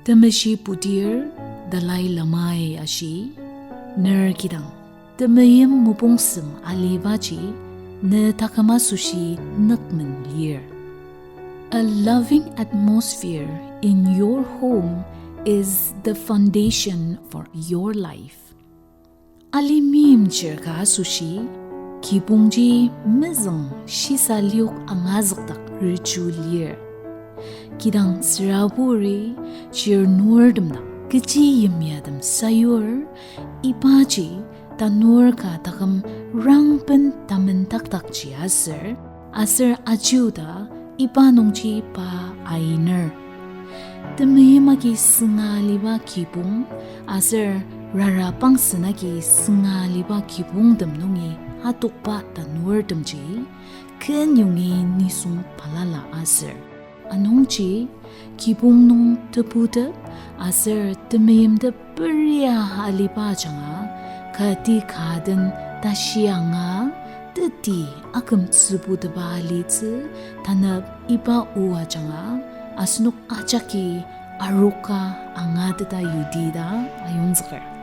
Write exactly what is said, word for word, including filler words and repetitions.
Temeshi putir Dalai Lama-i ashi, ner kidang temeim mopungsem alibaji ne taküm asoshi nükmen lir. A loving atmosphere in your home is the foundation for your life. Ali meimchir ka asoshi, kibongji mezüng shisa liok angazükdak reju lir. Kidang tsüraburi chir nurtem dang kechi yimyatem sayur, ibaji tanur ka taküm rangben tamentakdakji aser, aser ajiuda iba nungji pa ainer. Temeim agi sünga aliba kibong, aser rara pangsen agi sünga aliba kibongtem nungi atokba tanurtemji, kenyongi nisung balala aser. Anungji, kibong nung tebutep aser temeimtep peria aliba ajanga, kati ka den tashi anga, teti akümtsübutepa alitsü, tanep iba o ajanga, asenok ajaki aroka angateta yudi ta ayongzüker.